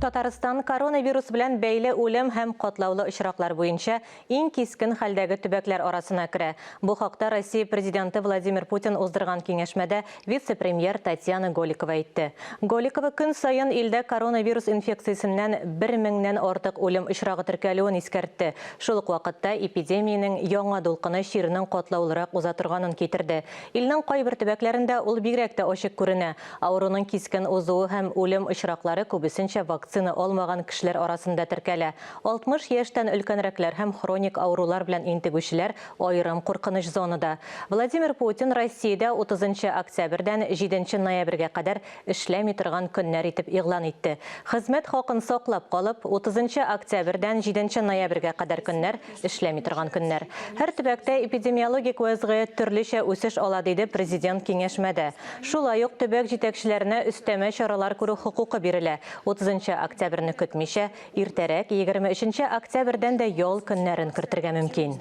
Татарстан коронавирус белән бәйле үлем һәм катлаулы очраклар буенча иң кискен хәлдәге төбәкләр арасына керә. Бу хакта Россия Президенты Владимир Путин уздырган киңәшмәдә вице-премьер Татьяна Голикова әйтте. Голикова көн саен илдә коронавирус инфекциясеннән бер меңнән артык үлем очрагы теркәлүен искәртте. Шул ук вакытта эпидемиянең яңа дулкыны чирнең катлаулырак уза торганын китерде. Илнең кайбер төбәкләрендә ул бигрәк тә ачык күренә. Авыруның кискен узуы һәм үлем очраклары күбесенчә вакцина алмаган кешеләр арасында теркәлә. 60 яшьтән өлкәнрәкләр һәм хроник авырулар белән интегүчеләр аерым куркыныч зонада. Владимир Путин Россиядә 30 нчы октябрьдән 7 нче ноябрьгә кадәр эшләми торган көннәр итеп игълан итте. Хезмәт хакын саклап калып, 30 нчы октябрьдән 7 нче ноябрьгә кадәр көннәр эшләми торган көннәр. Һәр төбәктә эпидемиологик вәзгыять төрлечә үсеш ала, диде Президент киңәшмәдә. Шулай ук төбәк җитәкчеләренә өстәмә чаралар күрү хокукы бирелә. 30 нчы октябрьне көтмичә, иртәрәк, 23 нче октябрьдән дә ял көннәрен кертергә мөмкин.